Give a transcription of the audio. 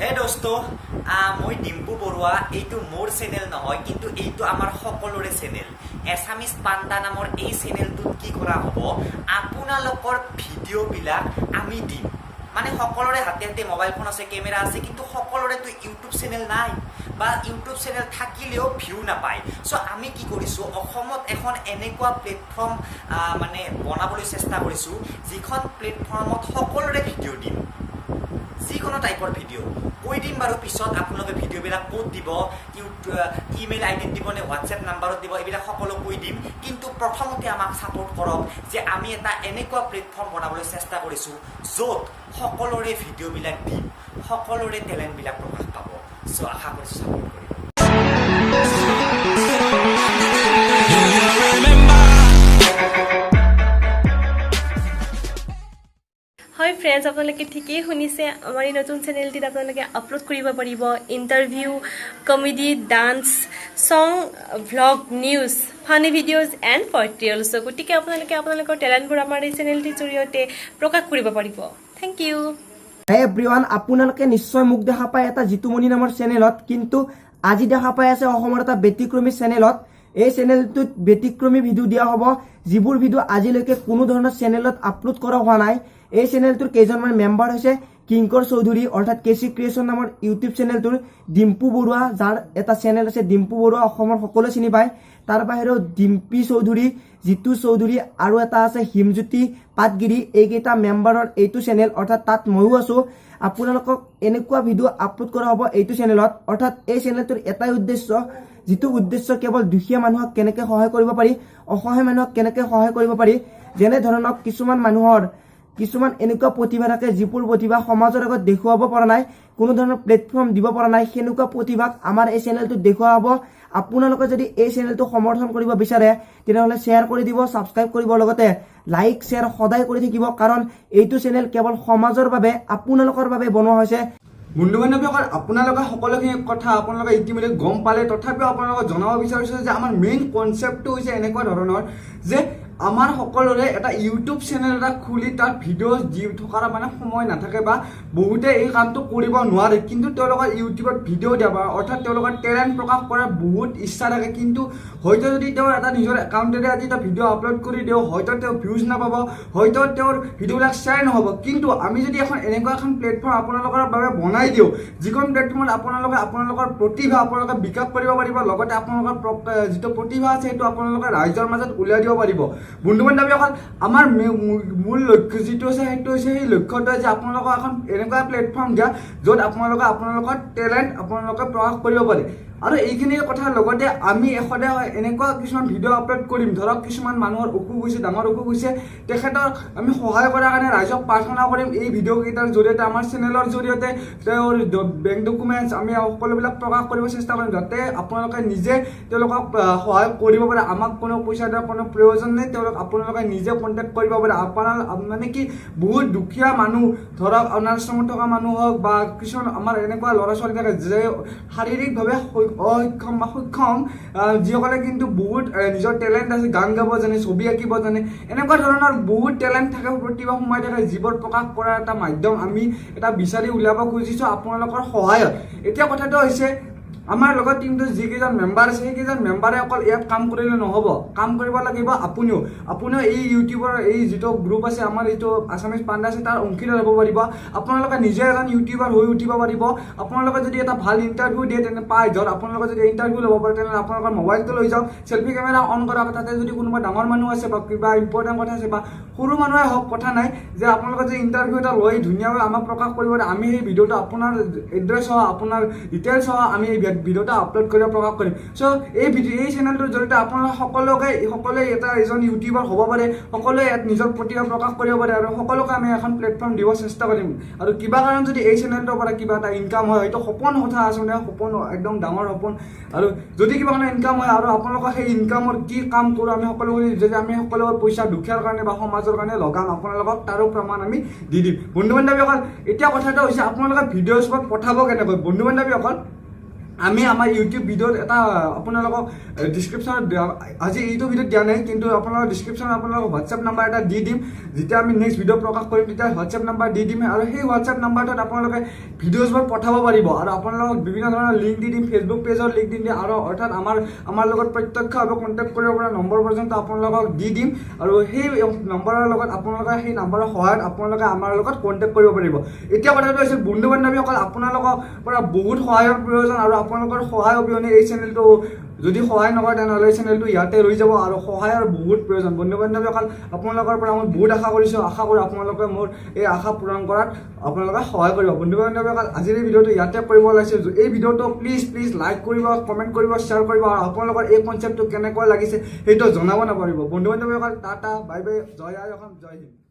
হে দোস্ত, মই ডিম্পু বৰুৱা। এইটো মোৰ চেনেল নহয়, কিন্তু এইটো আমাৰ সকলোৰে চেনেল। এছামিজ পাণ্ডা নামৰ এই চেনেলটোত কি কৰা হ'ব? আপোনালোকৰ ভিডিঅ'বিলাক আমি দিম। মানে সকলোৰে হাতে হাতে মোবাইল ফোন আছে, কেমেৰা আছে, কিন্তু সকলোৰেতো ইউটিউব চেনেল নাই বা ইউটিউব চেনেল থাকিলেও ভিউ নাপায়। চ' আমি কি কৰিছোঁ? অসমত এখন এনেকুৱা প্লেটফৰ্ম মানে বনাবলৈ চেষ্টা কৰিছোঁ, যিখন প্লেটফৰ্মত সকলোৰে ভিডিঅ' দিম, যিকোনো টাইপৰ ভিডিঅ'। কৈ দিম বাৰু পিছত আপোনালোকে ভিডিঅ'বিলাক ক'ত দিব, ইউটিউব ইমেইল আই ডিত দিব নে হোৱাটছএপ নাম্বাৰত দিব, এইবিলাক সকলো কৈ দিম। কিন্তু প্ৰথমতে আমাক ছাপোৰ্ট কৰক যে আমি এটা এনেকুৱা প্লেটফৰ্ম বনাবলৈ চেষ্টা কৰিছোঁ, য'ত সকলোৰে ভিডিঅ'বিলাক দিম, সকলোৰে টেলেণ্টবিলাক প্ৰকাশ পাব। চ' আশা কৰিছোঁ ছাপোৰ্ট কৰিব। Do you remember? হয় ফ্ৰেণ্ডছ, আপোনালোকে ঠিকেই শুনিছে। আমাৰ এই নতুন চেনেলটিত আপোনালোকে আপলোড কৰিব পাৰিব interview, comedy, dance, song, vlog, news, funny videos and poetry also। গতিকে আপোনালোকে আপোনালোকৰ টেলেণ্টবোৰ আমাৰ এই চেনেলটিৰ জৰিয়তে প্ৰকাশ কৰিব পাৰিব। Thank U. হে এভৰিৱান, আপোনালোকে নিশ্চয় মোক দেখা পায় এটা জিতুমণি নামৰ চেনেলত, কিন্তু আজি দেখা পাই আছে অসমৰ এটা ব্যতিক্ৰমী চেনেলত। এই চেনেলটোত ব্যতিক্ৰমী ভিডিঅ' দিয়া হ'ব, যিবোৰ ভিডিঅ' আজিলৈকে কোনো ধৰণৰ চেনেলত আপলোড কৰা হোৱা নাই। এই চেনেলটোৰ কেইজনমান মেম্বাৰ হৈছে কিংকৰ চৌধুৰী, অৰ্থাৎ কে চি ক্ৰিয়েশ্যন নামৰ ইউটিউব চেনেলটোৰ ডিম্পু বৰুৱা, যাৰ এটা চেনেল আছে ডিম্পু বৰুৱা, অসমৰ সকলোৱে চিনি পায়। তাৰ বাহিৰেও ডিম্পী চৌধুৰী, জিতু চৌধুৰী আৰু এটা আছে হিমজ্যোতি পাটগিৰি। এইকেইটা মেম্বাৰৰ এইটো চেনেল, অৰ্থাৎ তাত ময়ো আছো। আপোনালোকক এনেকুৱা ভিডিঅ' আপলোড কৰা হ'ব এইটো চেনেলত। অৰ্থাৎ এই চেনেলটোৰ এটাই উদ্দেশ্য, যিটো উদ্দেশ্য কেৱল দুখীয়া মানুহক কেনেকৈ সহায় কৰিব পাৰি, অসহায় মানুহক কেনেকৈ সহায় কৰিব পাৰি। যেনে ধৰণক কিছুমান মানুহৰ কিছুমান এনেকুৱা প্ৰতিভা থাকে, যিবোৰ প্ৰতিভা সমাজৰ আগত দেখুৱাব পৰা নাই, কোনো ধৰণৰ প্লেটফৰ্ম দিব পৰা নাই। সেনেকুৱা প্ৰতিভাক আমাৰ এই চেনেলটোত দেখুওৱা হ'ব। আপোনালোকে যদি এই চেনেলটো সমৰ্থন কৰিব বিচাৰে, তেনেহ'লে শ্বেয়াৰ কৰি দিব, ছাবস্ক্ৰাইব কৰিব, লগতে লাইক, শ্বেয়াৰ সদায় কৰি থাকিব, কাৰণ এইটো চেনেল কেৱল সমাজৰ বাবে, আপোনালোকৰ বাবে বনোৱা হৈছে। বন্ধু বান্ধৱীসকল, আপোনালোকে সকলোখিনি কথা আপোনালোকে ইতিমধ্যে গম পালে। তথাপিও আপোনালোকক জনাব বিচাৰিছোঁ যে আমাৰ মেইন কনচেপ্টটো হৈছে এনেকুৱা ধৰণৰ যে আমাৰ সকলোৰে এটা ইউটিউব চেনেল এটা খুলি তাত ভিডিঅ' দি থকাৰ মানে সময় নাথাকে বা বহুতে এই কামটো কৰিব নোৱাৰে। কিন্তু তেওঁলোকৰ ইউটিউবত ভিডিঅ' দিয়া বা অৰ্থাৎ তেওঁলোকৰ টেলেণ্ট প্ৰকাশ কৰাৰ বহুত ইচ্ছা থাকে। কিন্তু হয়তো যদি তেওঁ এটা নিজৰ একাউণ্টেৰে আজি এটা ভিডিঅ' আপলোড কৰি দিওঁ, হয়তো তেওঁ ভিউজ নাপাব, হয়তো তেওঁৰ ভিডিঅ'বিলাক শ্বেয়াৰ নহ'ব। কিন্তু আমি যদি এখন এনেকুৱা এখন প্লেটফৰ্ম আপোনালোকৰ বাবে বনাই দিওঁ, যিখন প্লেটফৰ্মত আপোনালোকে আপোনালোকৰ প্ৰতিভা আপোনালোকে বিকাশ কৰিব পাৰিব, লগতে আপোনালোকৰ যিটো প্ৰতিভা আছে, সেইটো আপোনালোকে ৰাইজৰ মাজত উলিয়াই দিব পাৰিব। বন্ধু বান্ধৱীসকল, আমাৰ মূল লক্ষ্য যিটো আছে, সেইটো হৈছে সেই লক্ষ্যটোৱে যে আপোনালোকক এখন এনেকুৱা প্লেটফৰ্ম দিয়া, য'ত আপোনালোকে আপোনালোকৰ টেলেণ্ট আপোনালোকে প্ৰকাশ কৰিব পাৰে। আৰু এইখিনি কথাৰ লগতে আমি সদায় এনেকুৱা কিছুমান ভিডিঅ' আপলোড কৰিম। ধৰক কিছুমান মানুহৰ অসুখ হৈছে, ডাঙৰ অসুখ হৈছে, তেখেতক আমি সহায় কৰাৰ কাৰণে ৰাইজক প্ৰাৰ্থনা কৰিম। এই ভিডিঅ'কেইটাৰ জৰিয়তে, আমাৰ চেনেলৰ জৰিয়তে তেওঁৰ বেংক ডকুমেণ্টছ আমি সকলোবিলাক প্ৰকাশ কৰিব চেষ্টা কৰিম, যাতে আপোনালোকে নিজে তেওঁলোকক সহায় কৰিব পাৰে। আমাক কোনো পইচা দিয়াৰ কোনো প্ৰয়োজন নাই। তেওঁলোক আপোনালোকে নিজে কণ্টেক্ট কৰিব পাৰে। আপোনাৰ মানে কি বহুত দুখীয়া মানুহ, ধৰক অনাথ আশ্ৰমত থকা মানুহ হওক বা কিছুমান আমাৰ এনেকুৱা ল'ৰা ছোৱালী থাকে যে শাৰীৰিকভাৱে অসক্ষম বা সক্ষম, যিসকলে কিন্তু বহুত নিজৰ টেলেণ্ট আছে, গান গাব জানে, ছবি আঁকিব জানে, এনেকুৱা ধৰণৰ বহুত টেলেণ্ট থাকে, প্ৰতিভা সোমাই থাকে, যিবোৰ প্ৰকাশ কৰাৰ এটা মাধ্যম আমি এটা বিচাৰি উলিয়াব খুজিছোঁ আপোনালোকৰ সহায়ত। এতিয়া কথাটো হৈছে, আমাৰ লগত টিমটোৰ যিকেইজন মেম্বাৰ আছে, সেইকেইজন মেম্বাৰে অকল ইয়াত কাম কৰিলে নহ'ব, কাম কৰিব লাগিব আপুনিও। আপুনিও এই ইউটিউবৰ এই যিটো গ্ৰুপ আছে আমাৰ, এইটো আছামিজ পাণ্ডা আছে, তাৰ অংশীদাৰ হ'ব পাৰিব। আপোনালোকে নিজে এজন ইউটিউবাৰ হৈ উঠিব পাৰিব। আপোনালোকে যদি এটা ভাল ইণ্টাৰভিউ দিয়ে, তেনে পাই ধৰ আপোনালোকে যদি ইণ্টাৰভিউ ল'ব পাৰে, তেনেহ'লে আপোনালোকৰ মোবাইলটো লৈ যাওক, চেল্ফি কেমেৰা অন কৰক। তাতে যদি কোনোবা ডাঙৰ মানুহ আছে বা কিবা ইম্পৰ্টেণ্ট কথা আছে বা সৰু মানুহে হওক, কথা নাই যে আপোনালোকে যে ইণ্টাৰভিউ এটা লৈ ধুনীয়াকৈ আমাক প্ৰকাশ কৰিব পাৰে, আমি সেই ভিডিঅ'টো আপোনাৰ এড্ৰেছ সহ, আপোনাৰ ডিটেইলছ সহ আমি এই ভিডিঅ'টো আপলোড কৰিব, প্ৰকাশ কৰিম। চ' এই ভিডিঅ' এই চেনেলটোৰ জৰিয়তে আপোনালোক সকলোৱে এটা এজন ইউটিউবাৰ হ'ব পাৰে, সকলোৱে ইয়াত নিজৰ প্ৰতিভা প্ৰকাশ কৰিব পাৰে আৰু সকলোকে আমি এখন প্লেটফৰ্ম দিব চেষ্টা কৰিম। আৰু কিবা কাৰণ যদি এই চেনেলটোৰ পৰা কিবা এটা ইনকাম হয়, হয়তো সপোন কথা আচলতে, সপোন একদম ডাঙৰ সপোন, আৰু যদি কিবা কাৰণে ইনকাম হয় আৰু আপোনালোকৰ সেই ইনকামৰ কি কাম কৰোঁ আমি সকলোখিনি, যদি আমি সকলো পইচা দুখীয়াৰ কাৰণে বা সমাজৰ কাৰণে লগাম, আপোনালোকক তাৰো প্ৰমাণ আমি দি দিম। বন্ধু বান্ধৱীসকল, এতিয়া কথাটো হৈছে আপোনালোকে ভিডিঅ'ছ পঠাব কেনেকৈ? বন্ধু বান্ধৱীসকল, আমি আমাৰ ইউটিউব ভিডিঅ'ত এটা আপোনালোকক ডিছক্ৰিপশ্যনত, আজি এইটো ভিডিঅ'ত দিয়া নাই, কিন্তু আপোনালোকৰ ডিছক্ৰিপশ্যনত আপোনালোকক হোৱাটছএপ নাম্বাৰ এটা দি দিম। যেতিয়া আমি নেক্সট ভিডিঅ' প্ৰকাশ কৰিম, তেতিয়া হোৱাটছএপ নাম্বাৰ দি দিম আৰু সেই হোৱাটছএপ নাম্বাৰটোত আপোনালোকে ভিডিঅ'জবোৰ পঠাব পাৰিব। আৰু আপোনালোকক বিভিন্ন ধৰণৰ লিংক দি দিম, ফেচবুক পেজৰ লিংক দি দিম আৰু অৰ্থাৎ আমাৰ লগত প্ৰত্যক্ষভাৱে কণ্টেক্ট কৰিব পৰা নম্বৰ পৰ্যন্ত আপোনালোকক দি দিম। আৰু সেই নম্বৰৰ লগত আপোনালোকে, সেই নম্বৰৰ সহায়ত আপোনালোকে আমাৰ লগত কণ্টেক্ট কৰিব পাৰিব। এতিয়া কথাটো হৈছে, বন্ধু বান্ধৱীসকল, আপোনালোকৰ পৰা বহুত সহায়ৰ প্ৰয়োজন আৰু আপোনালোকৰ সহায় অবিহনে এই চেনেলটো যদি সহায় নকৰে, তেনেহ'লে এই চেনেলটো ইয়াতে ৰৈ যাব আৰু সহায়ৰ বহুত প্ৰয়োজন। বন্ধু বান্ধৱীসকল, আপোনালোকৰ পৰা মই বহুত আশা কৰিছোঁ। আশা কৰোঁ আপোনালোকে মোৰ এই আশা পূৰণ কৰাত আপোনালোকে সহায় কৰিব। বন্ধু বান্ধৱীসকল, আজিৰ এই ভিডিঅ'টো ইয়াতে কৰিব ওলাইছোঁ। এই ভিডিঅ'টো প্লিজ প্লিজ লাইক কৰিব, কমেণ্ট কৰিব, শ্বেয়াৰ কৰিব আৰু আপোনালোকৰ এই কনচেপ্টটো কেনেকুৱা লাগিছে সেইটো জনাব নাপাহৰিব। বন্ধু বান্ধৱীসকল, টাটা, বাই বাই, জয় আই অসম, জয় হিন্দ।